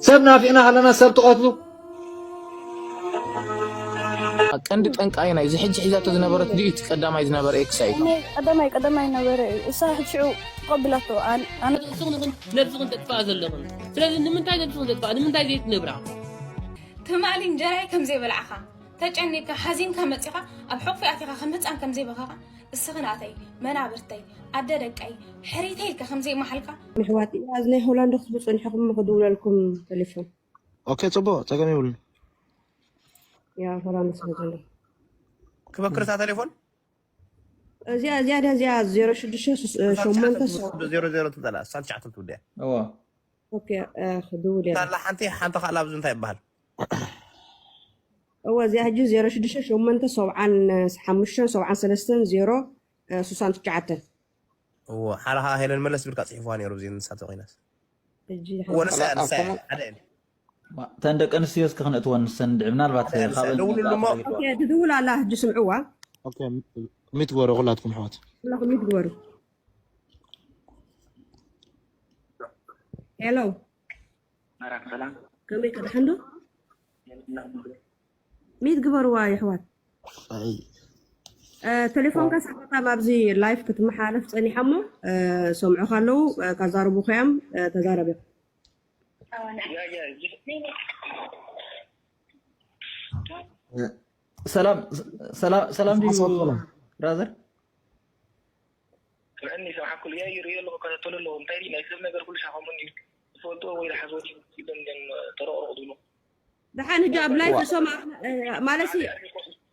ሰብ ናፊቕና ከለና ሰብ ትቐትሉ። ቀንዲ ጠንቃይ ናይ እዚ ሕጂ ሒዛቶ ዝነበረት ድዩ እቲ ቀዳማይ ዝነበረ ኤክስ እዩ? እኔ ቀዳማይ ቀዳማይ ነበረ እዩ። እሳ ሕጂ ሽዑ ተቐቢላቶ። ኣነ ኣነ ነብስኽን ነብስኽን ተጥፋእ ዘለኽን። ስለዚ ንምንታይ ነብስኽን ተጥፋእ? ንምንታይ ዘይትነብራ? ትማሊ እንጀራይ ከም ዘይበላዕኻ ተጨኒካ ሓዚንካ መፂኻ ኣብ ሕቑፊ ኣቲኻ ከም ህፃን ከም ዘይበኸኻ እስኺ ናተይ መናብርተይ ኣደ ደቀይ ሕሪተይ ኢልካ ከም ዘይመሓልካ ኣሕዋት፣ ኣብዚ ናይ ሆላንድ ክትብሉ ጸኒሕኩም እሞ ክድውለልኩም ቴሌፎን። ኦኬ፣ ጽቡቕ፣ ጸገም የብሉን። ያ ሆላንድ ስለ ዘሎ ክበክር እታ ቴሌፎን እዚኣ እዚኣ ድያ እዚኣ ዜሮ ሽዱሽተ ሸሞንተ ሰው ዜሮ ዜሮ ትበላ ሳልቻዕተ ትውድያ እዎ ኦኬ እ፣ ክድውል እያ ታላ ሓንቲ ሓንቲ ካልኣ ኣብዚ እንታይ ይበሃል? እወ እዚኣ ሕጂ ዜሮ ሽዱሽተ ሸሞንተ ሰብዓን ሓሙሽተን ሰብዓን ሰለስተን ዜሮ እ፣ ስሳን ትሽዓተን እዎ ሓላ ከዓ ሄለን መለስ ብልካ ፅሒፍዋ ነይሩ እዚ ንሳቶ ኮይናስ ሕጂ እዎ ንሳ ንሳ ሓደ እተን ደቂ ኣንስትዮ እስኪ ክንእትወን ንሰን ድዒ ምናልባት ካብአን ደውሉሉ እሞ። ኦኬ ትድውል ኣላ ሕጂ ስምዕዋ ኦኬ፣ ሚት ግበሩ ኩላትኩም ኣሕዋት። ኩላኹም ሚት ግበሩ ሄሎ ማራም ሰላም ከመይ ከድሓንዶ የብላም ሚት ግበርዋ የሕዋት ኣይ እ፣ ቴሌፎንካ ሳቆጣ ኣብዚ ላይፍ ክትመሓላለፍ ፀኒሓ እሞ እ፣ ሰምዑኻ ኣለዉ እ፣ ካዛረቡኻ እዮም እ፣ ተዛረብ እዮም ያ ያ ሰላም ሰላም ሰላም ድዩ ብራዘር? ስምዕኒ ሰምዓኩ ልያ ይርእዮ ኣለኹ ከታተሎ ኣለኹ እንታይ ድዩ ናይ ሰብ ነገር ኩሉ ሻኸሙኒ እዩ ዝፈልጥዎ ወይ ዝሓዝዎ ድዩ ኢሎም እዮም ተረቕረቑ ዝብሉ ደሓን ሕጂ ኣብ ላይፍ እሶም ማለት ሲ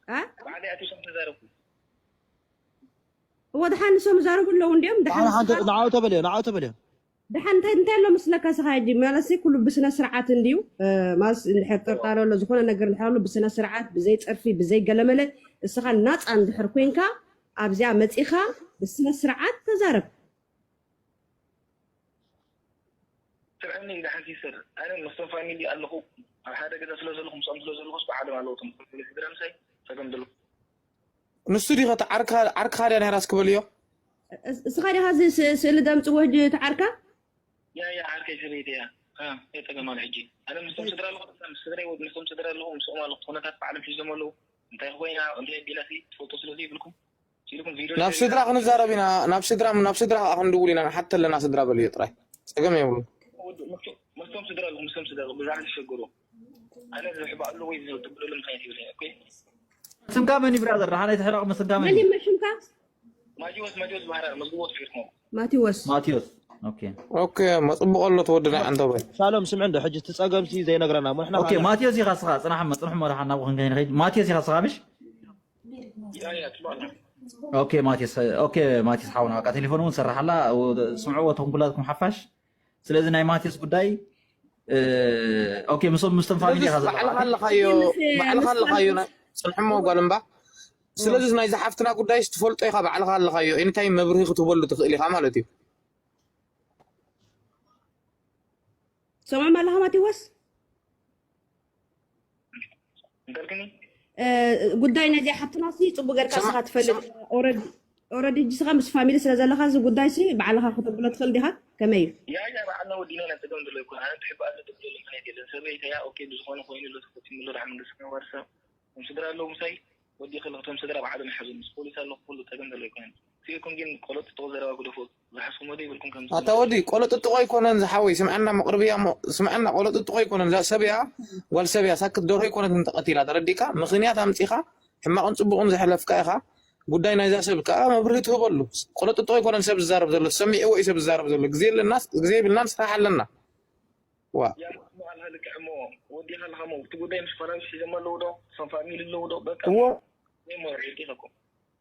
እ? ባዕለይ ኣቲኹም ተዛረብኩ እዎ ደሓን እሶም ዛረቡ ኣለዉ እንዲኦም ደሓን ንዓው ተበልዮ፣ ንዓው ተበልዮ። ደሓን እንታይ እንታይ ኣሎ መስለካ ስኻ ሕጂ ማለት ሲ ኩሉ ብስነ ስርዓት እንድዩ እ፣ ማለት እንድሕር ጥርጣረ ኣሎ ዝኾነ ነገር እንድሕር ኣሎ ብስነ ስርዓት ብዘይ ፀርፊ ብዘይ ገለመለ እስኻ ናፃ እንድሕር ኮንካ ኣብዚኣ መፂኻ ብስነ ስርዓት ተዛረብ ስምዕኒ ኢለ ሓንቲ ይሰር ኣነ ምስቶም ፋሚሊ ኣለኹ ኣብ ሓደ ገዛ ስለ ዘለኹ ምስኦም ስለ ዘለኹስ ብዓለም ኣለዉ ቶም ስድራ ምሳይ ፀገም ዘለኹ ንሱ ዲኸ እቲ ዓርካ ዓርካ ድያ ነይራስ ክበልዮ? እስ- እስኻ ዲኻ እዚ ስ- ስእሊ ደምፅዎ ሕጂ እቲ ዓርካ ያ ያ ዓርከይ ሰበይቲ እያ እ፣ የፀገም ኣሎ ሕጂ ኣነ ምስቶም ስድራ ኣለኹ ምስ ስድራይ ወ- ምስቶም ስድራ ኣለኹ ምስኦም ኣለኹ ኩነታት ባዕሎም ሒዞም ኣለዉ እንታይ ኮይና እንታይ ቢላሲ ትፈልጦ ስለ ዘይብልኩም ኢልኩም ቪድዮ ናብ ስድራ ክንዛረብ ኢና። ናብ ስድራ ናብ ስድራ ከዓ ክንድውል ኢና። ንሓተ ኣለና ስድራ በልዮ ጥራይ፣ ፀገም የብሉ። ወዲ ምስቶም ስድራ ኣለኹ ምስቶም ስድራ ኣለኹ ብዛዕባ ዝሸገሩ ኣነ ዝሕባእሉ ወይ ዝጥብለሉ ምክንያት ይብለ ኦኬ ስምካ መን እዩ ብራዘር? ደሓን ኣይትሕረቕ። ምስምካ መን መን እዩ? ይመሽምካ ማቴዎስ ማቴዎስ ባህራር መዝግቦ ትፊርኩም ማቴዎስ ማቴዎስ። ኦኬ ኦኬ፣ መጽብቆ ኣሎ ትወድና ኣንተበይ። ሻሎም ስምዕ እንዶ ሕጂ እቲ ጸገምሲ ዘይነግረና እሞ ንሕና ኦኬ ማቴዎስ ኢኻ ስኻ ጽናሕ እሞ ጽንሕ እሞ ደሓን ናብኡ ክንከይድ ንኸይድ ማቴዎስ ኢኻ ስኻ ምሽ? ያ ያ ትባላ ኦኬ ማቴዎስ ኦኬ ማቴዎስ ሓውና በቃ ቴሌፎን እውን ሰራሓላ ስምዕዎ ተኹም ኩላትኩም ሓፋሽ። ስለዚ ናይ ማቴዎስ ጉዳይ እ፣ ኦኬ ምስቶም ምስቶም ፋሚሊ ኢኻ ባዕልኻ ዘለኻ ኣለኻዮ ባዕልኻ ኣለኻዮ ናይ- ጽንሕሞ ጓል እምባ። ስለዚ ናይ ዝሓፍትና ጉዳይስ ትፈልጦ ኢኻ ባዕልኻ ኣለኻዮ። ኤኒታይም መብርሂ ክትህበሉ ትኽእል ኢኻ ማለት እዩ። ሰምዖም ኣለኻ ማቴዎስ እንተልክኒ እ፣ ጉዳይ ናይዚኣ ሓፍትና ሲ ፅቡቅ ገርካ ስኻ ትፈልጥ ኦረዲ ሕጂ ስኻ ምስ ፋሚሊ ስለ ዘለኻ እዚ ጉዳይ ሲ ባዕልኻ ክተብሎ ትኽእል ዲኻ ከመይ እዩ ያ ያ ባዕልና ወዲና ኢና ፀገም ዘሎ ይኮን ኣነ ትሕባእ ኣሎ ትብለሉ ምክንያት የለን ሰበይተያ ኦኬ ብዝኾነ ኮይኑ ኣሎ ተፈፂሙ ኣሎ ዳሕ መንግስቲ ነባር ሰብ ከም ስድራ ኣለዉ ምሳይ ወዲ ከለክቶም ስድራ ባዕሎም ይሓዙ ምስ ፖሊስ ኣለኹ ኩሉ ፀገም ዘሎ ይኮነን ሲኢኩም ግን ቆሎ ጥጥቆ ዘረባ ግደፉ ዝሓስኩም ወደ ይብልኩም ከም ኣታ ወዲ ቆሎ ጥጥቆ ኣይኮነን ዝሓወይ ስምዐና መቅርብያ እሞ ስምዐና ቆሎ ጥጥቆ ኣይኮነን እዛ ሰብያ ጓል ሰብያ ሳክት ደርሆ ኣይኮነትን ተቀቲላ ተረዲእካ ምክንያት ኣምፂኻ ሕማቅን ፅቡቅን ዘሕለፍካ ኢኻ ጉዳይ ናይዛ ሰብ ከዓ መብርሂ ትህበሉ ቆሎ ጥጥቆ ኣይኮነን ሰብ ዝዛረብ ዘሎ ሰሚዕዎ እዩ ሰብ ዝዛረብ ዘሎ ግዜ ኣለና ግዜ የብልናን ስራሕ ኣለና ዋ ያ ኣልሃ ልክዕ እሞ ወዲኻ ኣለኻ ሞ እቲ ጉዳይ ምስ ፋናንስ ሒዞም ኣለዉ ዶ እሶም ፋሚሊ ኣለዉ ዶ በቃ እዎ እሞ ዒልኪ ኢኸኩም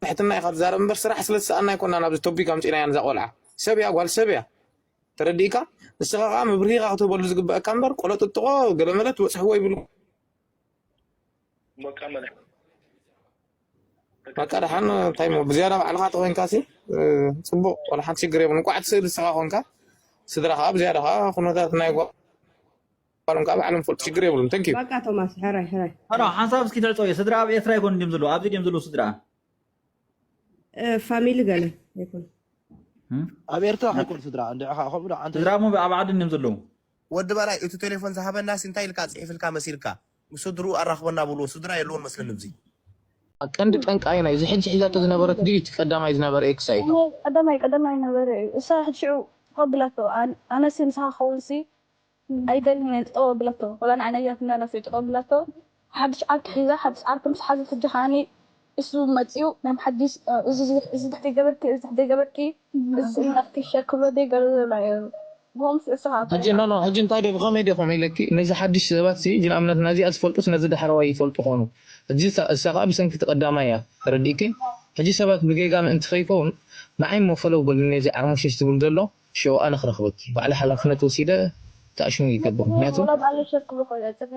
ትሕትና ኢኻ ትዛረብ እምበር ስራሕ ስለ ዝሰኣና ኣይኮና ናብዚ ቶፒክ ኣምፂእናያ ነዛ ቆልዓ ሰብ እያ ጓል ሰብ እያ ተረዲእካ ንስኻ ከዓ መብርሂ ኢኻ ክትህበሉ ዝግበአካ እምበር ቆሎ ጥጥቆ ገለመለ ትበፅሕዎ ይብሉ በቃ መለ በቃ ደሓን እንታይ ሞ ብዝያዳ ባዕልኻ ተኮይንካ ሲ እ፣ ፅቡቅ ወላ ሓንቲ ሽግር የብሉ እንኳዕ እቲ ስእሊ ንስኻ ኮንካ ስድራ ከዓ ብዝያዳ ከዓ ኩነታት ናይ ጓሎም ከዓ ባዕሎም ፈልጡ ሽግር የብሉም ተንኪዩ በቃ ቶማስ ሕራይ ሕራይ ኖ ሓንሳብ እስኪ ትዕፀው እዩ ስድራ ኣብ ኤርትራ ይኮኑ እንዲም ዘለዉ ኣብዚ ድም ዘለዉ ስድራ እ፣ ፋሚሊ ገለ ኣይኮነ ኣብ ኤርትራ ከይኮኑ ስድራ እንድዒ ከዓ ከምኡ ዶ ዓንተ ስድራ ሞ ኣብ ዓዲ እንዲም ዘለዉ ወዲ በላይ፣ እቲ ቴሌፎን ዝሃበናሲ እንታይ ኢልካ ጽሒፍልካ መሲልካ? ምስ ስድርኡ ኣራኽበና ብልዎ፣ ስድራ የለዎን መስለኒ ኣብዚ። ቀንዲ ጠንቃይ ናይ እዚ ሕጂ ሒዛቶ ዝነበረት ድዩ እቲ ቀዳማይ ዝነበረ ኤክሳ እዩ? ናይ ቀዳማይ ቀዳማይ ነበረ እዩ። እሳ ሕጂ ሽዑ ተቐብላቶ። ኣን- ኣነሲ ምሳኻ ክኸውንሲ ኣይደልን እየ፣ ጠጠው ኣብላቶ። ወላ ንዓይ ነጊራትና ኣላሲ ጠጠው ኣብላቶ። ሓድሽ ዓርኪ ሒዛ፣ ሓድሽ ዓርኪ ምስ ሓዘት ሕጂ ከዓኒ እሱ መፂኡ ናይ ሓድሽ እዚ እዚ ድሕደይ ገበርኪ፣ እዚ ድሕደይ ገበርኪ፣ እዚ እናትኪ ሸክሎ ደይ ገለ ዘሎ እዩ። ብሆምስ እስኻ ሕጂ ኖ ኖ ሕጂ እንታይ ደ ብኸመይ ደ ከምኡ ኢለኪ ነዚ ሓድሽ ሰባት ሲ ሕጂ ንኣብነት ነዚኣ ዝፈልጡስ ነዚ ዳሕረዋይ ይፈልጡ ኾኑ። ሕጂ እሳ እሳ ከዓ ብሰንኪ እቲ ቀዳማይ እያ ተረዲእኪ። ሕጂ ሰባት ብጌጋ ምእንቲ ከይከውን ንዓይ እሞ ፈለው በሉኒ ነዚ ዓርሞሸሽ ዝብል ዘሎ ሽዑ ኣነ ክረኽበኪ ባዕለ ሓላፍነት ወሲደ ተኣሽሙ ይገብር ምክንያቱ ወላ ባዕለ ሸክሎ ኮይነ ጽፈ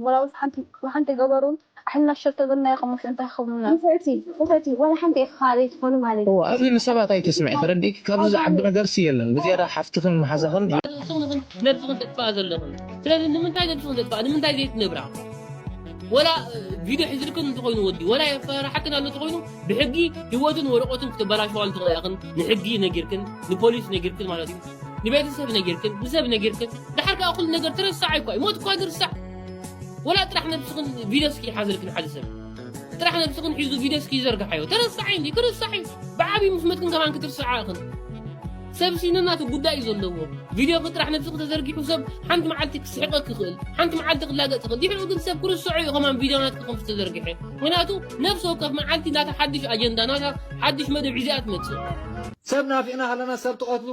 ወላ ሓንቲ ሓንቲ ገበሩን ኣሕልና ሸርተ ገና ይኸሙሽ እንታይ ይኸሙና። ንፍዕቲ ንፍዕቲ ወላ ሓንቲ ኢኻ ካልእ ትኾኑ ማለት እዩ። እዎ ኣብዚ ንሰባት ኣይተስምዒ ተረዲእኪ ካብዚ ዝዓቢ ነገር ሲ የለን ብዝያዳ ሓፍትኽን መሓዛኽን ነብስኽን ተጥፋኣ ዘለኽን። ስለዚ ንምንታይ ነብስኽን ተጥፋኣ? ንምንታይ ዘይትነብራ? ወላ ቪድዮ ሒዝልክን እንተኾይኑ ወዲ ወላ የፈራርሓክን ኣሎ እንተኾይኑ ብሕጊ ህይወትን ወረቐቱን ክተበላሽዋ እንተኽእላ ኢኽን ንሕጊ ነጊርክን ንፖሊስ ነጊርክን ማለት እዩ። ንቤተሰብ ነጊርክን ንሰብ ነጊርክን ደሓር ከዓ ኩሉ ነገር ትረሳዕ እኳ እዩ ሞት እኳ ትርሳዕ። ወላ ጥራሕ ነብስኽን ቪድዮ እስኪ ይሓዘልክን ሓደ ሰብ ጥራሕ ነብስኽን ሒዙ ቪድዮ እስኪ ይዘርግሓዮ ተረሳዕ እንዲ ክርሳዕ እዩ። ብዓብዩ ምስ መትክን ከማን ክትርሳዓ ኢኽን። ሰብ ሲንና እቲ ጉዳይ እዩ ዘለዎ። ቪድዮ ጥራሕ ነብስኺ ተዘርጊሑ ሰብ ሓንቲ መዓልቲ ክስሕቀኪ ይኽእል፣ ሓንቲ መዓልቲ ክላገጽ ይኽእል። ድሕሪኡ ግን ሰብ ክርስዖ እዩ ከማን ቪድዮ ናትኪ ከም ዝተዘርግሐ። ምክንያቱ ነፍሲ ወከፍ መዓልቲ ናታ ሓድሽ ኣጀንዳ ናታ ሓድሽ መደብ ሒዛ እያ ትመጽእ። ሰብ ናፊቕና ከለና ሰብ ትቐትሉ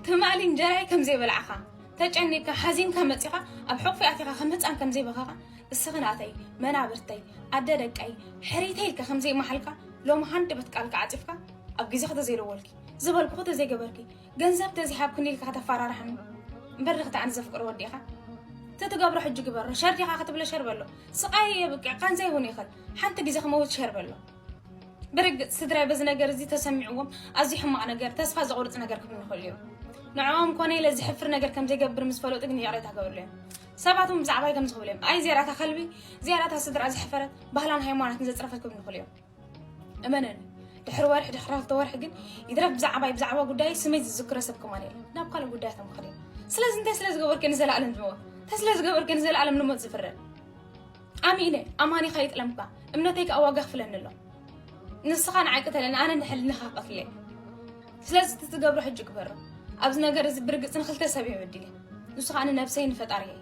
ትማሊ እንጀራይ ከም ዘይበላዕኻ፣ ተጨኒቕካ፣ ሓዚንካ መጺኻ፣ ኣብ ሕቑፊ ኣቲኻ ከም ህጻን ከም ዘይበኸኻ፣ እስኺ ናተይ፣ መናብርተይ፣ ኣደ ደቀይ፣ ሕሪተይ ኢልካ ከም ዘይመሓልካ፣ ሎሚ ሃንደበት ቃልካ ዓጺፍካ፣ ኣብ ግዜኺ ተዘይደወልኪ፣ ዝበልኩኺ ተዘይገበርኪ፣ ገንዘብ ተዘይሃብክኒ ኢልካ ከተፋራርሓኒ፣ እምበር ርኽቲ ኣነ ዘፍቅሮ ወዲ ኢኻ። እቲ ትገብሮ ሕጂ ግበሮ፣ ሸር ዲኻ ክትብለ ሸር በሎ፣ ስቓየይ የብቅዕ፣ ቃንዛይ እውን ይኽል፣ ሓንቲ ግዜ ክመውት ሸር በሎ። ብርግጽ ስድራይ በዚ ነገር እዚ ተሰሚዕዎም ኣዝዩ ሕማቕ ነገር፣ ተስፋ ዘቑርጽ ነገር ክብሉ ይኽእሉ እዮም። ንዕኦም ኮነ ኢለ ዘሕፍር ነገር ከም ዘይገብር ምስ ፈለጡ ግን ይቕሬታ ክገብሩለይ እዮም። ሰባት እውን ብዛዕባይ ከምዚ ክብሉ እዮም፣ ኣይ እዚኣ ደኣ እታ ከልቢ፣ እዚኣ ደኣ እታ ስድርኣ ዘሕፈረት፣ ባህላን ሃይማኖትን ዘጽረፈት ክብሉ ይኽእሉ እዮም። እመነኒ፣ ድሕሪ ወርሒ ድሕሪ ክልተ ወርሒ ግን ይትረፍ ብዛዕባይ ብዛዕባ ጉዳየይ ስመይ ዝዝክሮ ሰብ ከማን የለን። ናብ ካልእ ጉዳያቶም ክኸዱ እዮም። ስለዚ እንታይ ስለ ዝገበርኩ እየ ንዘለኣለም ዝሞት? እንታይ ስለ ዝገበርኩ እየ ንዘለኣለም ንሞት ዝፍረድ? ኣሚነ ኣማኒኻ ይጥለምካ እምነተይ ከኣ ዋጋ ክፍለኒ ኣሎ ንስኻ ንዓይ ቅተለኒ ኣነ ንሕልናኻ ክቐትለ ስለዚ እቲ ትገብሮ ሕጂ ግበሮ ኣብዚ ነገር እዚ ብርግጽ ንኽልተ ሰብ እየ በዲለ ንሱ ከኣ ንነብሰይ ንፈጣሪየይ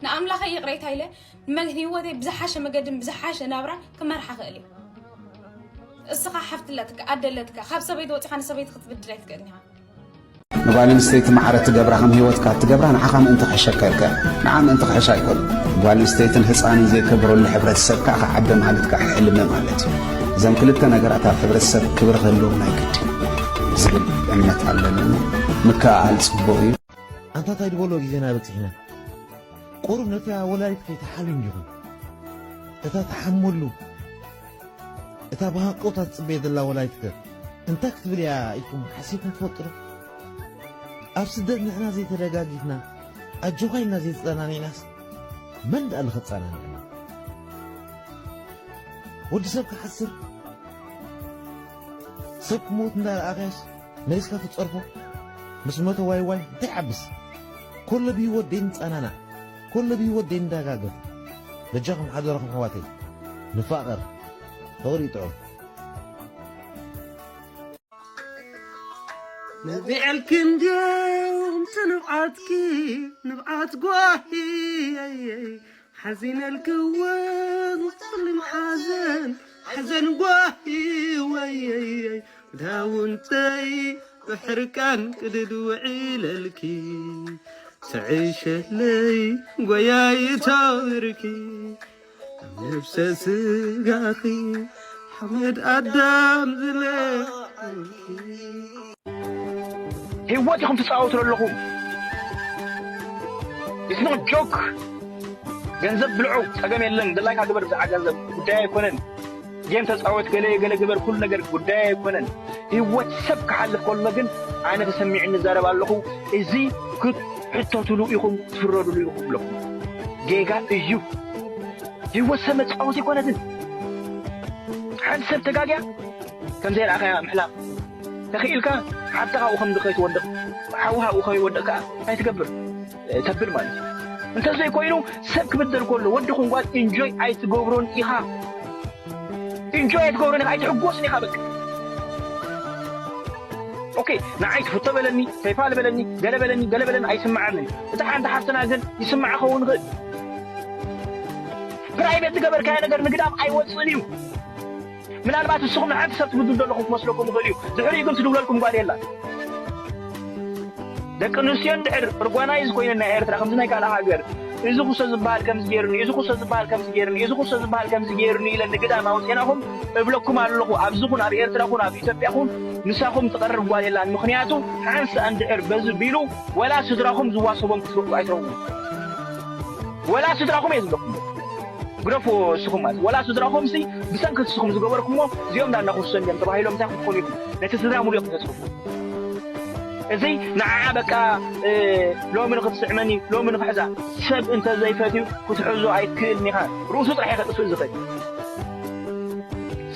ንኣምላኸይ ይቕሬታ ኢለ ንመግን ህይወተይ ብዝሓሸ መገድን ብዝሓሸ ናብራን ክመርሓ ክእል እየ እስኻ ሓፍቲ ኣለትካ ኣደ ኣለትካ ካብ ሰበይቲ ወጺኻ ንሰበይቲ ክትብድል ኣይትክእልን ኢኻ ንጓል ኣንስተይቲ ማዕረ ትገብራ ከም ህይወትካ እትገብራ ንዓኻ ምእንቲ ክሕሸካ ኢልካ እያ። ንዓ ምእንቲ ክሕሻ ኣይኮነን። ጓል ኣንስተይትን ህጻንን ዘይከበረሉ ሕብረተሰብ ከኣ ክዓቢ ማለት ከኣ ሕልሚ ማለት እዩ። እዘን ክልተ ነገራት ኣብ ሕብረተሰብ ክብሪ ክህልዎም ናይ ግዲ እዩ ዝብል እምነት ኣለኒ። ምክእኣል ጽቡቕ እዩ። ኣንታ ታይ ድበሎ ግዜና በጺሕና። ቁሩብ ነታ ወላዲት ከይትሓሉ እንዲኹም። እታ ትሓመሉ እታ ብሃንቀውታ ትጽበየ ዘላ ወላዲትከ እንታይ ክትብል እያ ኢልኩም ሓሲብኩም ትፈልጡ ዶ? ኣብ ስደት ንሕና ዘይተደጋጊፍና ኣጆኻ ኢልና ዘይተጸናኒዕናስ መን ደኣ ኣሎ ከጸናንዐና? ወዲ ሰብ ክሓስር ሰብ ክሞት እንዳረኣኻስ መሊስካ ትጸርፎ ምስ ሞተ ዋይ ዋይ እንታይ ይዓብስ? ኮሎ ብህይወት ደይንጸናናዕ ኮሎ ብህይወት ደይንደጋገፍ በጃኹም ሓደራኹም ኣሕዋተይ ንፋቐር ፍቕሪ ይጥዑም። ነቢዐልኪ እንድዮም ትንብዓትኪ ንብዓት ጓሂ ሓዚነልኪ እውን ጸሊም ሓዘን ሓዘን ጓሂ ወየየይ ክዳውንተይ ብሕርቃን ቅድድ ውዒለልኪ ትዕሸለይ ጎያይቶ ብርኪ ነፍሰ ስጋኺ ሓመድ ኣዳም ዝለዓልኪ። ህይወት ኢኹም ትጻወቱ ዘለኹም። It's not joke። ገንዘብ ብልዑ፣ ጸገም የለን። ድላይካ ግበር፣ ብዛዕባ ገንዘብ ጉዳይ ኣይኮነን። ጌም ተጻወት፣ ገለ ገለ ግበር፣ ኩሉ ነገር ጉዳይ ኣይኮነን። ህይወት ሰብ ክሓልፍ ከሎ ግን ኣነ ተሰሚዕኒ እዛረብ ኣለኹ። እዚ ክትሕተቱሉ ኢኹም፣ ትፍረዱሉ ኢኹም ኣለኹ። ጌጋ እዩ። ህይወት ሰብ መጻወቲ ኣይኮነትን። ሓንቲ ሰብ ተጋግያ ከም ዘይረኣኻያ ምሕላፍ። ተኽኢልካ ሓፍትኻ ኣብኡ ከም ከይትወድቕ፣ ሓውኻ ኣብኡ ከይወድቕ ከኣ እንታይ ትገብር? ተብል ማለት እዩ። እንተዘይኮይኑ ሰብ ክብደል ከሎ ወዲ ኹን ጓል ኢንጆይ ኣይትገብሮን ኢኻ። ኢንጆይ ኣይትገብሮን ኢኻ፣ ኣይትሕጎስን ኢኻ በቃ። ኦኬ፣ ንዓይ ትፍቶ በለኒ፣ ፔይፓል በለኒ፣ ገለ በለኒ፣ ገለ በለኒ ኣይስምዓንን። እታ ሓንቲ ሓፍትና ግን ይስምዓ ክኸውን ይኽእል። ፕራይቬት ዝገበርካዮ ነገር ንግዳም ኣይወጽእን እዩ። ምናልባት ንስኹም ንሓንቲ ሰብ ትብድሉ ዘለኹም ክመስለኩም ይኽእል እዩ። ድሕሪኡ ግን ትድውለልኩም ጓል የላን። ደቂ ኣንስትዮ እንድሕር ኦርጋናይዝ ኮይነን ናይ ኤርትራ ከምዚ ናይ ካልእ ሃገር፣ እዚ ኩሶ ዝበሃል ከምዚ ገይሩኒ፣ እዚ ኩሶ ዝበሃል ከምዚ ገይሩኒ፣ እዚ ኩሶ ዝበሃል ከምዚ ገይሩኒ ኢለን ንግዳም ኣውጺእናኹም እብለኩም ኣለኹ። ኣብዚ ኹን ኣብ ኤርትራ ኹን ኣብ ኢትዮጵያ ኹን ምሳኹም ትቐርብ ጓል የላን። ምኽንያቱ ሓንሳእ እንድሕር በዚ ቢሉ ወላ ስድራኹም ዝዋሰቦም ክትረኽቡ ኣይትረኽቡን። ወላ ስድራኹም እየ ዝብለኩም። ግደፍዎ እስኹም ማለት። ወላ ስድራኹምሲ ብሰንኪ እስኹም ዝገበርኩሞ እዚኦም ዳና ክውሰኑ እዮም ተባሂሎም እንታይ ክትኮኑ ኢኹም? ነቲ ስድራ ሙሉእ ኢኹም ተጽርፉ። እዚ ንዓኣ በቃ፣ እ፣ ሎሚ ንኽትስዕመኒ፣ ሎሚ ንኽሕዛ። ሰብ እንተ ዘይፈትዩ ክትሕዞ ኣይትክእልን ኢኻ። ርእሱ ጥራሕ እዩ ከጥፍእ ዝኽእል።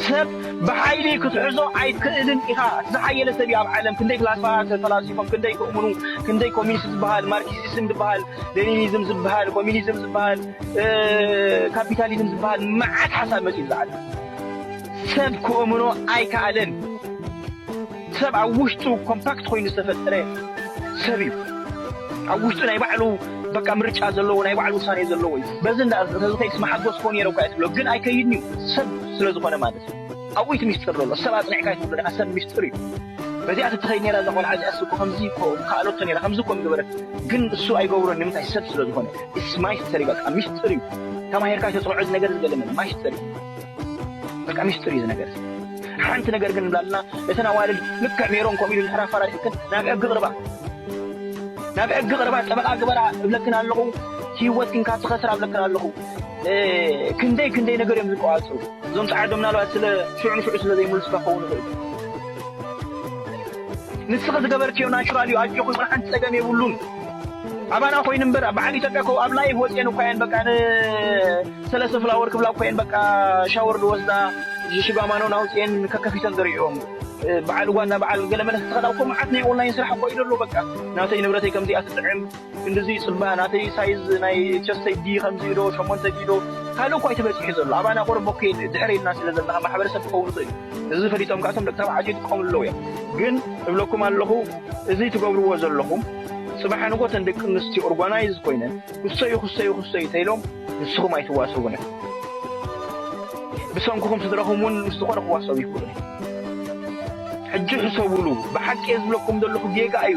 ሰብ ብሓይሊ ክትሕዞ ኣይትክእልን ኢኻ። እቲ ዝሓየለ ሰብ እዩ ኣብ ዓለም። ክንደይ ፍላስፋ ተፈላሲፎም፣ ክንደይ ክእምኑ፣ ክንደይ ኮሚኒስት ዝበሃል፣ ማርክሲዝም ዝበሃል፣ ሌኒኒዝም ዝበሃል፣ ኮሚኒዝም ዝበሃል፣ እ፣ ካፒታሊዝም ዝበሃል መዓት ሓሳብ መጺኡ ዝዓለ። ሰብ ክእምኖ ኣይከኣለን። ሰብ ኣብ ውሽጡ ኮምፓክት ኮይኑ ዝተፈጠረ ሰብ እዩ። ኣብ ውሽጡ ናይ ባዕሉ በቃ ምርጫ ዘለዎ፣ ናይ ባዕሉ ውሳኔ ዘለዎ እዩ። በዚ እንዳ ተዝኸይድስ መሓጎስኮ ነይረ እኳ እየ ትብሎ፣ ግን ኣይከይድን እዩ ሰብ ስለ ዝኾነ ማለት እዩ። ኣብኡ እቲ ሚስጥር ዘሎ። ሰብ ኣጽኒዕካ ኣይትብሎ ኢኻ፣ ሰብ ሚስጥር እዩ። በዚኣ ትትኸይድ ነይራ እዛ ቆልዓ እዚኣ እኮ ከምዚ እኮ ምኸኣለቶ ነይራ፣ ከምዚ እኮ ምገበረት። ግን እሱ ኣይገብሮን፣ ንምንታይ? ሰብ ስለ ዝኾነ። It's mystery፣ በቃ ሚስጥር እዩ። ተማሂርካ ተጽንዖ እዚ ነገር ዝገለመ ማይስተር እዩ። በቃ ሚስጥር እዩ እዚ ነገር። ሓንቲ ነገር ግን ንብላልና፣ እተን ኣዋልድ ልክዕ ሜሮን ከምኡ ኢሉ እንድሕር ኣፈራሪሕክን ናብ ሕጊ ቅርባ። ናብ ሕጊ ቅርባ፣ ጠበቃ ግበራ እብለክን ኣለኹ። ህይወትክን ካብ ትኸስራ እብለክን ኣለኹ። እ፣ ክንደይ ክንደይ ነገር እዮም ዝቆጻጸሩ። እዞም ጻዕዶ ምናልባት ስለ ሽዑ ንሽዑ ስለ ዘይምልሱካ ክኸውን ይኽእል። ንስኺ ዝገበርክዮ ናቹራል እዩ፣ ኣጆኺ፣ ዋላ ሓንቲ ጸገም የብሉን። ኣባና ኮይኑ እምበር፣ ኣብ በዓል ኢትዮጵያ እኮ ኣብ ላይቭ ወጽየን እኮ እየን፣ በቃ፣ ንሰለስተ ፍላወር ክብላ እኮ እየን፣ በቃ፣ ሻወር ዝወስዳ፣ ሽጋማኖን ኣውጽየን ከከፊተን ዘርእዮም። በዓል ጓና፣ በዓል ገለመለ፣ ተኸዳ እኮ መዓት ናይ ኦንላይን ስራሕ እኮ እዩ ዘሎ፣ በቃ፣ ናተይ ንብረተይ ከምዚኣ ትጥዕም፣ ክንድዚ ይጽባ፣ ናተይ ሳይዝ ናይ ቸስተይ ዲ ከምዚ ዶ፣ ሸሞንተ ዲ ዶ፣ ካልእ እኮ ኣይተበጺሑ ዘሎ። ኣባና ቁሩብ እኮ ድሕር ኢልና ስለ ዘለና ማሕበረሰብ ክኸውን ይኽእል እዩ። እዚ ፈሊጦም ከኣ እቶም ደቂ ተባዕትዮ ይጥቀሙ ኣለዉ እዮም። ግን እብለኩም ኣለኹ፣ እዚ ትገብርዎ ዘለኹም፣ ጽባሕ ንጎ እተን ደቂ ኣንስትዮ ኦርጋናይዝ ኮይነን፣ ክሰዩ፣ ክሰዩ፣ ክሰዩ ተኢሎም፣ ንስኹም ኣይትዋሰቡን ኢኹም። ብሰንክኹም ስድራኹም እውን ምስ ዝኾነ ክዋሰቡ ይኽእሉ እዮም። ሕጂ ሕሰቡሉ። ብሓቂ እየ ዝብለኩም ዘለኹ፣ ጌጋ እዩ።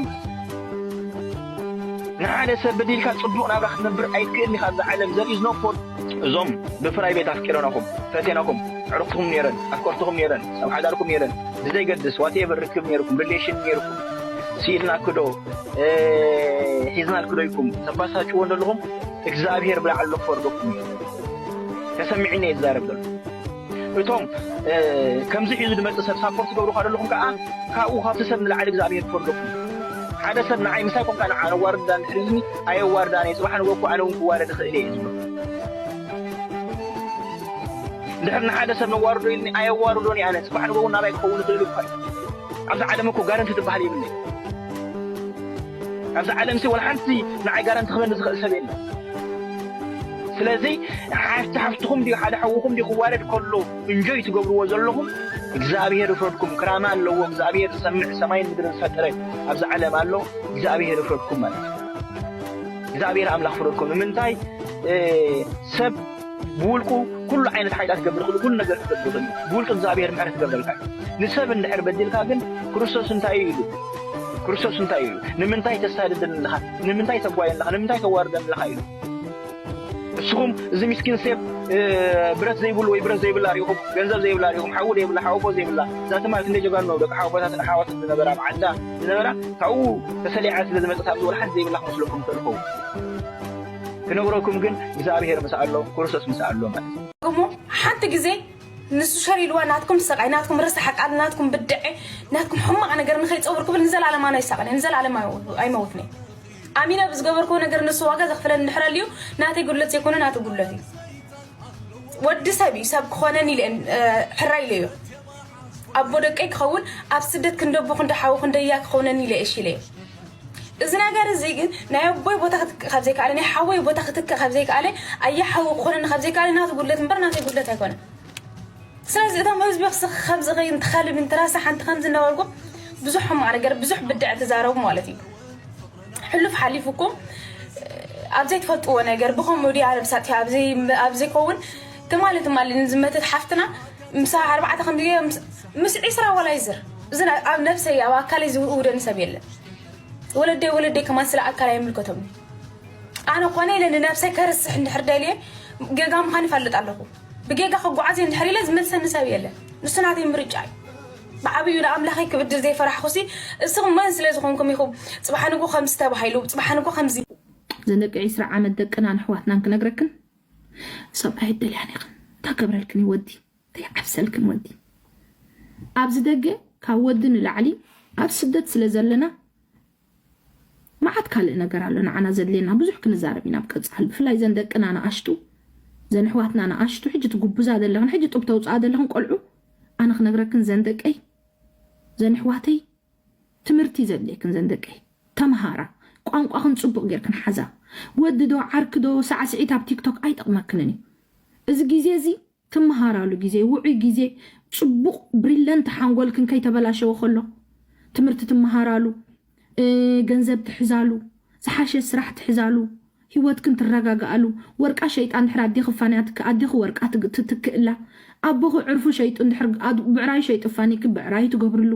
ንሓደ ሰብ በዲልካ ጽቡቕ ናብራ ክትነብር ኣይትክእልን ኢኻ ኣብዛ ዓለም። There is no for እዞም ብፕራይቬት ኣፍቂረናኹም፣ ፈቴናኹም፣ ኣዕሩኽትኹም ነይረን፣ ኣፍቀርትኹም ነይረን፣ ሰብ ሓዳርኩም ነይረን፣ ብዘይገድስ ዋትኤቨር ርክብ ነይርኩም፣ ሪሌሽን ነይርኩም፣ ስኢልናኪ ዶ፣ እ፣ ሒዝናልኪ ዶ ኢልኩም ተባሳጭዎ እንደለኹም፣ እግዚኣብሄር ብላዕሊ ክፈርደኩም እዩ። ተሰሚዕኒ እየ ዝዛረብ ዘሎ። እቶም፣ እ፣ ከምዚ ሒዙ ዝመጽእ ሰብ ሳፖርት ትገብሩ ከለኹም ከኣ፣ ካብኡ ካብቲ ሰብ ንላዕሊ እግዚኣብሄር ክፈርደኩም። ሓደ ሰብ ንዓይ ምሳይ ኮንካ ንዓ ነዋርዳ እንድሕር ኢልኒ፣ ኣየዋርዳን እየ። ጽባሕ ንጎ እኮ ኣነ እውን ክዋረድ እኽእል እየ ዝብሎ። እንድሕር ንሓደ ሰብ ነዋርዶ ኢልኒ፣ ኣየዋርዶን እየ ኣነ። ጽባሕ ንጎ እውን ናባይ ክኸውን ይኽእል እኳ እዩ። ኣብዚ ዓለም እኮ ጋረንቲ ትበሃል የብለይ። ኣብዚ ዓለም ሲ ወላ ሓንቲ ንዓይ ጋረንቲ ክበኒ ዝኽእል ሰብ የለን። ስለዚ ሓፍቲ ሓፍትኹም ድዩ ሓደ ሓውኹም ድዩ ክዋረድ ከሎ እንጆይ ትገብርዎ ዘለኹም፣ እግዚኣብሄር ይፍረድኩም። ክራማ ኣለዎ እግዚኣብሄር፣ ዝሰምዕ ሰማይን ምድርን ዝፈጠረ ኣብዚ ዓለም ኣሎ፣ እግዚኣብሄር ይፍረድኩም ማለት እዩ። እግዚኣብሄር ኣምላኽ ፍረድኩም። ንምንታይ? እ፣ ሰብ ብውልቁ ኩሉ ዓይነት ሓይላት ክገብር ይኽእል፣ ኩሉ ነገር ክገብር ይኽእል። ብውልቂ እግዚኣብሄር ምሕረት ክገብረልካ እዩ። ንሰብ እንድሕር በዲልካ ግን ክርስቶስ እንታይ እዩ ኢሉ? ክርስቶስ እንታይ እዩ ኢሉ? ንምንታይ ተሳድደኒ ኣለኻ? ንምንታይ ተጓየኒ ኣለኻ? ንምንታይ ተዋርደኒ ኣለኻ ኢሉ? ንስኹም እዚ ምስኪን ሰብ ብረት ዘይብሉ ወይ ብረት ዘይብላ ሪኹም፣ ገንዘብ ዘይብላ ሪኹም፣ ሓዉ ዘይብላ፣ ሓወቦ ዘይብላ፣ እዛ ትማል ክንደይ ጀጋኑ ደቂ ሓወቦታትን ኣሓዋትን ዝነበራ፣ ኣብ ዓዳ ዝነበራ፣ ካብኡ ተሰሊዓ ስለ ዝመጸት ኣብዚ ወላ ሓንቲ ዘይብላ ክመስለኩም ይኽእል ይኸውን። ክነግረኩም ግን እግዚኣብሔር ምስ ኣሎ፣ ክርስቶስ ምስ ኣሎ ማለት እዩ። እሞ ሓንቲ ግዜ ንሱ ሸር ኢልዋ ናትኩም ስቓይ፣ ናትኩም ርስሓ ቃል፣ ናትኩም ብድዐ፣ ናትኩም ሕማቕ ነገር ንኸይጸውር ክብል ንዘለኣለም ኣነ ኣይሳቐን፣ ንዘለኣለም ኣይመውትን እየ። ኣሚነ ብዝገበርክዎ ነገር ንሱ ዋጋ ዘኽፍለኒ እንድሕር ኣልዩ፣ ናተይ ጉድለት ዘይኮነ ናቱ ጉድለት እዩ። ወዲ ሰብ እዩ፣ ሰብ ክኾነኒ ኢለ እየ፣ እ፣ ሕራይ ኢለ እዮ። ኣቦ ደቀይ ክኸውን፣ ኣብ ስደት ክንደቦ ክንደ ሓው ክንደያ ክኾነኒ ኢለ እየ እሺ ኢለ እየ። እዚ ነገር እዚ ግን ናይ ኣቦይ ቦታ ክትክእ ካብ ዘይከኣለ፣ ናይ ሓወይ ቦታ ክትክእ ካብ ዘይከኣለ፣ ኣየ ሓው ክኾነኒ ካብ ዘይከኣለ፣ ናቱ ጉድለት እምበር ናተይ ጉድለት ኣይኮነን። ስለዚ እቶም ህዝቢ ክስ-፣ ከምዚ ከይ-፣ እንትኸልብ እንትራሳ ሓንቲ ከምዚ እናበልኩም ብዙሕ ሕማቕ ነገር፣ ብዙሕ ብድዕ ትዛረቡ ማለት እዩ። ሕሉፍ ሓሊፉኩም ኣብ ዘይትፈልጥዎ ነገር ብኸምኡ ድያ ነብሳት ኣብ ዘይ-፣ ኣብ ዘይከውን ትማሊ ትማሊ ንዝመተት ሓፍትና ምሳ ኣርባዕተ ከም ድየ ምስ፣ ምስ ዒስራ ዋላ ይዝር። እዚ ና-፣ ኣብ ነብሰይ ኣብ ኣካለይ ዝውደኒ ሰብ የለን። ወለደይ ወለደይ ከማን ስለ ኣካል ኣይምልከቶም። ኣነ ኮነ ኢለ ንነብሰይ ከርስሕ እንድሕር ደልየ ጌጋ ምዃን ይፈልጥ ኣለኹ። ብጌጋ ክጓዓዝ እየ እንድሕር ኢለ ዝመልሰኒ ሰብ የለን። ንሱ ናተይ ምርጫ እዩ። ብዓብዩ ንኣምላኸይ ክብድል ዘይፈራሕኹሲ፣ እስኹም መን ስለ ዝኾንኩም ኢኹም ጽባሕ ንግሆ ከምዚ ተባሂሉ፣ ጽባሕ ንግሆ ከምዚ። እዘን ደቂ ዒስራ ዓመት ደቅናን ኣሕዋትናን ክነግረክን፣ ሰብ ኣይደልያን ኢኽን። እንታይ ገብረልክን እዩ ወዲ? እንታይ ዓብሰልክን ወዲ? ኣብዚ ደገ ካብ ወዲ ንላዕሊ ኣብ ስደት ስለ ዘለና፣ መዓት ካልእ ነገር ኣሎ ንዓና ዘድልየና፣ ብዙሕ ክንዛረብ ኢና ኣብ ቀጻሊ። ብፍላይ ዘን ደቅና ንኣሽቱ፣ ዘን ኣሕዋትና ንኣሽቱ፣ ሕጂ ትጉብዛ ዘለኽን፣ ሕጂ ጡብ ተውጽኣ ዘለኽን ቆልዑ፣ ኣነ ክነግረክን ዘን ደቀይ፣ ዘን ኣሕዋተይ፣ ትምህርቲ ዘድልየክን ዘን ደቀይ፣ ተምሃራ፣ ቋንቋኽን ጽቡቕ ጌርክን ሓዛ። ወዲ ዶ ዓርኪ ዶ ሳዕስዒት ኣብ ቲክቶክ ኣይጠቕመክንን እዩ። እዚ ግዜ እዚ ትምሃራሉ ግዜ፣ ውዑይ ግዜ፣ ጽቡቕ ብሪለንት ሓንጎልክን ከይተበላሸወ ከሎ፣ ትምህርቲ ትምሃራሉ፣ እ፣ ገንዘብ ትሕዛሉ፣ ዝሓሸ ስራሕ ትሕዛሉ፣ ህይወትክን ትረጋግኣሉ። ወርቃ ሸይጣ እንድሕር ኣዴኺ ፋንያትኪ፣ ኣዴኺ ወርቃ ትግ-፣ ትትክእላ። ኣቦኺ ዕርፉ ሸይጡ እንድሕር ኣድ-፣ ብዕራይ ሸይጡ ፋኒኪ፣ ብዕራይ ትገብርሉ።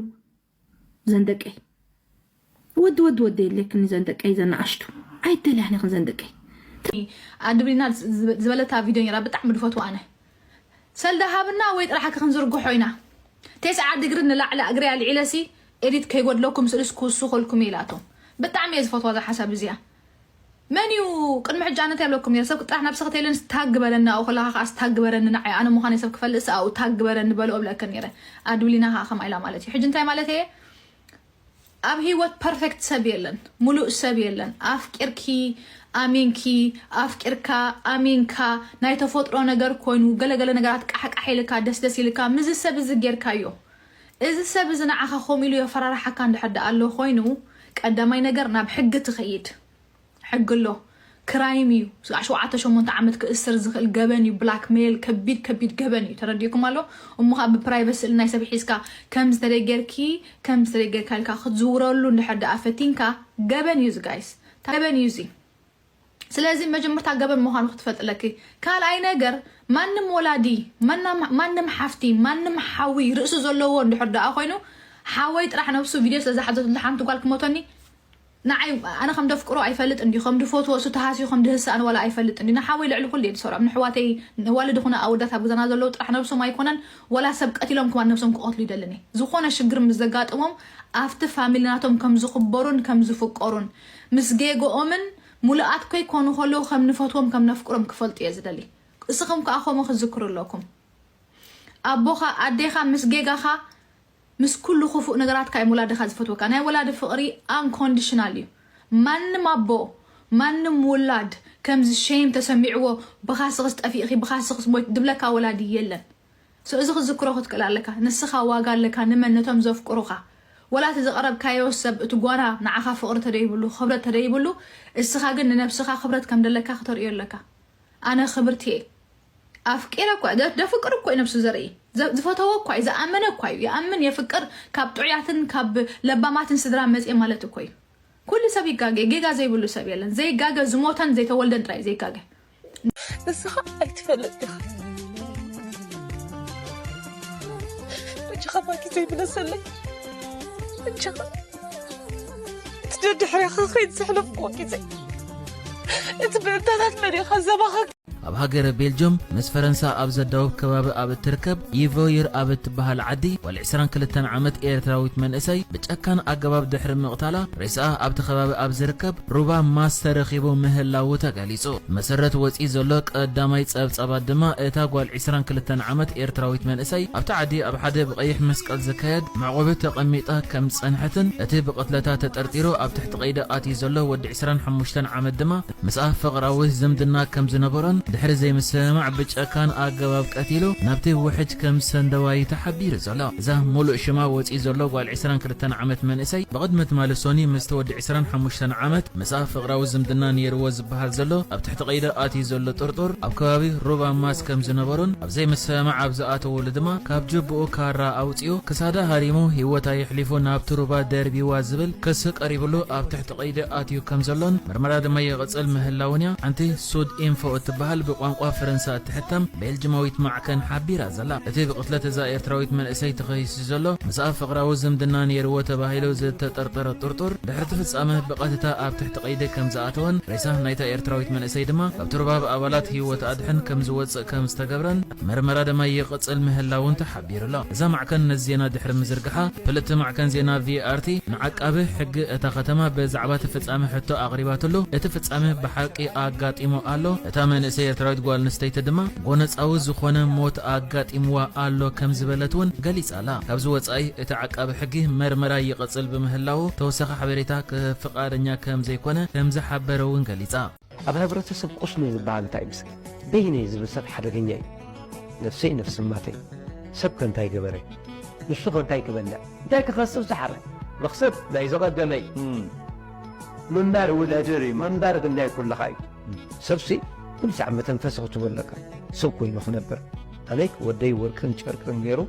ዘን ደቀይ። ወዲ፣ ወዲ፣ ወዲ የድልየክን ዘን ደቀይ፣ ዘን ንኣሽቱ። ኣይደልያን ኢኽን ዘን ደቀይ። ኣድብሊና ዝበለታ ቪድዮ ነይራ፣ ብጣዕሚ ድፈትዋ ኣነ። ሰልዲ ሃብና ወይ ጥራሕኪ ክንዝርግሖ ኢና። ተስዓ ዲግሪ ንላዕሊ እግሪ ኣልዒለሲ ኤዲት ከይጎድለኩም ስእልስ ክውስኸልኩም ኢላቶም። ብጣዕሚ እየ ዝፈትዋ እዛ ሓሳብ እዚኣ። መን እዩ ቅድሚ ሕጂ ኣነ እንታይ ብለኩም ነይረ? ሰብ ጥራሕ ነብስኺ ተይለን ታግ ግበረኒ፣ ኣብኡ ከለኻ ከኣ ታግ ግበረኒ፣ ንዓይ ኣነ ምዃነይ ሰብ ክፈልጥ ኣብኡ ታግ ግበረኒ በልኦ ብለክን ነይረ። ኣድብሊና ከኣ ከምኣ ኢላ ማለት እዩ። ሕጂ እንታይ ማለት እየ? ኣብ ህይወት ፐርፌክት ሰብ የለን፣ ሙሉእ ሰብ የለን። ኣፍቂርኪ ኣሚንኪ፣ ኣፍቂርካ ኣሚንካ፣ ናይ ተፈጥሮ ነገር ኮይኑ፣ ገለገለ ነገራት ቃሕቃሕ ኢልካ፣ ደስደስ ኢልካ፣ ምስዚ ሰብ እዚ ጌርካዮ። እዚ ሰብ እዚ ንዓኻ ከምኡ ኢሉ የፈራርሓካ እንድሕር ደኣ ኣሎ ኮይኑ፣ ቀዳማይ ነገር ናብ ሕጊ ትኸይድ። ሕጊ ኣሎ። ክራይም እዩ። ስጋዕ ሸውዓተ ሸሞንተ ዓመት ክእሰር ዝኽእል ገበን እዩ። ብላክሜል ከቢድ ከቢድ ገበን እዩ። ተረዲእኩም ኣሎ? እሞ ኸዓ ብፕራይቨት ስእሊ ናይ ሰብ ሒዝካ ከም ዝተደይ ጌርኪ፣ ከም ዝተደይ ጌርካ ኢልካ ክትዝውረሉ እንድሕር ደኣ ፈቲንካ፣ ገበን እዩ እዚ ጋይስ። ገበን እዩ እዚ። ስለዚ መጀመርታ ገበን ምዃኑ ክትፈልጢ ኣለኪ። ካልኣይ ነገር፣ ማንም ወላዲ፣ ማናም-፣ ማንም ሓፍቲ፣ ማንም ሓዊ ርእሲ ዘለዎ እንድሕር ደኣ ኮይኑ፣ ሓወይ ጥራሕ ነብሱ ቪድዮ ስለ ዝሓዘትሉ ሓንቲ ጓል ክሞተኒ፣ ንዓይ፣ ኣነ ከም ደፍቅሮ ኣይፈልጥ እንዲ፣ ከም ድፈትዎ፣ እሱ ተሃስዩ ከም ድህስእ ኣነ ዋላ ኣይፈልጥ እንዲ። ንሓወይ ልዕሊ ኩሉ እየ ዝሰርዖም። ንሕዋተይ፣ ንዋልድ ይኹና ኣወዳት ኣብ ገዛና ዘለዉ ጥራሕ ነብሶም ኣይኮነን፣ ዋላ ሰብ ቀቲሎም ክማን ነብሶም ክቐትሉ ይደልን እየ። ዝኾነ ሽግር ምስ ዘጋጥሞም፣ ኣብቲ ፋሚሊ ናቶም ከም ዝኽበሩን ከም ዝፍቀሩን፣ ምስ ጌግኦምን ሙሉኣት ከይኮኑ ከለዉ ከም ንፈትዎም፣ ከም ነፍቅሮም ክፈልጡ እየ ዝደሊ። እስኹም ከኣ ከምኡ ክትዝክሩ ኣለኩም። ኣቦኻ፣ ኣዴኻ ምስ ጌጋኻ፣ ምስ ኩሉ ክፉእ ነገራትካ እዮም ወላድኻ ዝፈትወካ። ናይ ወላዲ ፍቕሪ ኣንኮንዲሽናል እዩ። ማንም ኣቦ፣ ማንም ውላድ ከምዚ ሸይም ተሰሚዕዎ፣ ብኻስኽስ ጠፊእኺ፣ ብኻስኽስ ሞይት ድብለካ ወላዲ የለን። ሶ፣ እዚ ክትዝክሮ ክትክእል ኣለካ። ንስኻ ዋጋ ኣለካ ንመን? ነቶም ዘፍቅሩኻ። ወላ እቲ ዝቐረብካዮ ሰብ፣ እቲ ጓና ንዓኻ ፍቕሪ ተደይብሉ፣ ክብረት ተደይብሉ፣ እስኻ ግን ንነብስኻ ክብረት ከም ደለካ ክተርእዮ ኣለካ። ኣነ ክብርቲ እየ። ኣፍቂረ እኳ፣ ደ-፣ ደፍቅር እኮ እዩ ነብሱ ዘርኢ። ዘ-፣ ዝፈተዎ እኳ እዩ፣ ዝኣመነ እኳ እዩ። ይኣምን፣ የፍቅር፣ ካብ ጥዑያትን ካብ ለባማትን ስድራ መጽየ ማለት እኮ እዩ። ኩሉ ሰብ ይጋገ፣ ጌጋ ዘይብሉ ሰብ የለን። ዘይጋገ ዝሞተን ዘይተወልደን ጥራይ ዘይጋገ። ንስኻ ኣይትፈልጥ ዲኻ? በጃኻ ባኪ ዘይብለሰለይ። በጃኻ። እቲ ደድሕሬኻ ኸይድ ዘሕለፍኩዎ ግዜ። እቲ ብእንታታት መሪኻ ዘባኻ ኣብ ሃገረ ቤልጅም ምስ ፈረንሳ ኣብ ዘዳውብ ከባቢ ኣብ እትርከብ ይቮይር ኣብ እትበሃል ዓዲ ጓል ዕስራን ክልተን ዓመት ኤርትራዊት መንእሰይ ብጨካን ኣገባብ ድሕሪ ምቕታላ ሬሳኣ ኣብቲ ከባቢ ኣብ ዝርከብ ሩባ ማስ ተረኺቡ ምህላዉ ተገሊጹ። መሰረት ወጺ ዘሎ ቀዳማይ ጸብጻባት ድማ እታ ጓል ዕስራን ክልተን ዓመት ኤርትራዊት መንእሰይ ኣብቲ ዓዲ ኣብ ሓደ ብቐይሕ መስቀል ዝካየድ መዕቆቢ ተቐሚጣ ከም ዝጸንሐትን እቲ ብቕትለታ ተጠርጢሩ ኣብ ትሕቲ ቀይዲ ኣትዩ ዘሎ ወዲ ዕስራን ሓሙሽተን ዓመት ድማ ምስኣ ፍቕራዊ ዝምድና ከም ዝነበሮን ድሕሪ ዘይምስምማዕ ብጨካን ኣገባብ ቀቲሉ ናብቲ ውሕጅ ከም ዝሰንደዋ እዩ ተሓቢሩ ዘሎ። እዛ ሙሉእ ሽማ ወፂኡ ዘሎ ጓል ዕስራን ክልተን ዓመት መንእሰይ ብቕድሚ ትማሊ ሶኒ ምስቲ ወዲ ዕስራን ሓሙሽተን ዓመት ምስኣ ፍቕራዊ ዝምድና ነይርዎ ዝበሃል ዘሎ ኣብ ትሕቲ ቀይዲ ኣትዩ ዘሎ ጥርጡር ኣብ ከባቢ ሩባ ማስ ከም ዝነበሩን ኣብ ዘይምስምማዕ ኣብ ዝኣተወሉ ድማ ካብ ጅብኡ ካራ ኣውፂኡ ክሳዳ ሃሪሙ ህይወታ የሕሊፉ ናብቲ ሩባ ደርቢዋ ዝብል ክሲ ቀሪብሉ ኣብ ትሕቲ ቀይዲ ኣትዩ ከም ዘሎን ምርመራ ድማ ይቕጽል ምህላውን እያ ሓንቲ ሱድ ኢንፎ እትበሃል ብቋንቋ ፈረንሳ እትሕተም ቤልጅማዊት ማዕከን ሓቢራ ዘላ። እቲ ብቕትለት እዛ ኤርትራዊት መንእሰይ ተኸሲሱ ዘሎ ምስኣ ፍቕራዊ ዝምድና ነይርዎ ተባሂሉ ዝተጠርጠረ ጥርጡር ድሕሪ እቲ ፍጻመ ብቐጥታ ኣብ ትሕቲ ቀይዲ ከም ዝኣተወን ሬሳ ናይታ ኤርትራዊት መንእሰይ ድማ ካብቲ ሩባ ብኣባላት ህይወት ኣድሕን ከም ዝወጽእ ከም ዝተገብረን ምርመራ ድማ ይቕጽል ምህላውን ተሓቢሩ ኣሎ። እዛ ማዕከን ነዚ ዜና ድሕሪ ምዝርግሓ፣ ፍልጥቲ ማዕከን ዜና ቪ ኣር ቲ ንዓቃቢ ሕጊ እታ ከተማ ብዛዕባ እቲ ፍጻመ ሕቶ ኣቕሪባትሉ፣ እቲ ፍጻመ ብሓቂ ኣጋጢሙ ኣሎ፣ እታ መንእሰይ ኤርትራዊት ጓል ኣንስተይቲ ድማ ጎነጻዊ ዝኾነ ሞት ኣጋጢምዋ ኣሎ ከም ዝበለት እውን ገሊጻ ኣላ። ካብዚ ወጻኢ እቲ ዓቃቢ ሕጊ መርመራ ይቕጽል ብምህላዉ ተወሳኺ ሓበሬታ ፍቓደኛ ከም ዘይኮነ ከም ዝሓበረ እውን ገሊጻ። ኣብ ሕብረተሰብ ቁስሊ ዝበሃል እንታይ ምስ በይነይ ዝብል ሰብ ሓደገኛ እዩ። ነፍሰይ ነፍሲ ማተይ። ሰብ ከ እንታይ ገበረ? ንሱ ከ እንታይ ክበልዕ? እንታይ ክኸስብ ዝሓረ? መኽሰብ ናይ ዝቐደመ እዩ። ምንባር ውለድር እዩ። ምንባር ግን ናይ ኩልኻ እዩ። ሰብሲ ኩሉ ሰዓት መተንፈሲ ክትህቦ ኣለካ። ሰብ ኮይኑ ክነብር። ኣነይ ወደይ ወርቅን ጨርቅን ገይሩ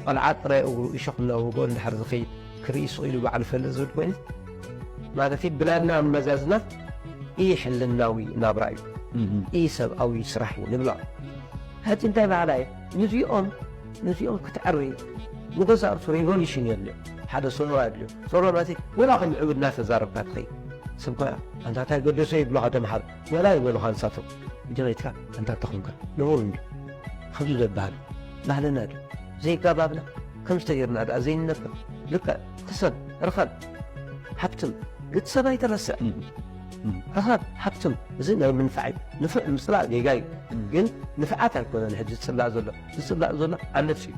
ቆልዓ ጥራይ እግሩ እሾኽ እናወግኦ እንድሕር ዝኸይድ ክርኢ ስቕ ኢሉ ባዕሉ ፈልጥ ዝብል ኮይኑ ማለት እዩ። ብላድና ኣመዛዝና ኢ ሕልናዊ ናብራ እዩ። ኢ ሰብኣዊ ስራሕ እዩ ንብሎ። ሕጂ እንታይ በሃላ እየ? ንዚኦም ንዚኦም ክትዕሪ ንገዛ ርእሱ ሬቮሉሽን የድልዮ። ሓደ ሶሮ ኣድልዮ። ሶሮ ማለት እዩ ወላ ከም ዕቡድ እናተዛረብካ ትኸይድ። ሰብ ኮያ ኣንታ እንታይ ገደሶ ይብሉኻ ተምሃር ወላ ይበሉኻ ንሳቶም። እጀበይትካ ኣንታ ተኾንካ ንቡር እንዲ ከምዚ ዘበሃል ባህልና ዶ ዘይጋባብና ከም ዝተገርና ደኣ ዘይንነብር ልክዕ ክሰብ ርኸብ ሓብትም ግዲ ሰብ ኣይተረስዕ ርኸብ ሓብትም እዚ ናይ ምንፋዕ እዩ። ንፍዕ ምፅላእ ጌጋ እዩ። ግን ንፍዓት ኣይኮነን ሕጂ ዝፅላእ ዘሎ ዝፅላእ ዘሎ ዓመፅ እዩ።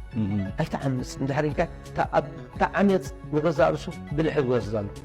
ኣይተዓምፅ እንድሕር ኢልካ እታ ዓመፅ ንገዛእ ርእሱ ብልሒ ዝወስድ ኣሎ።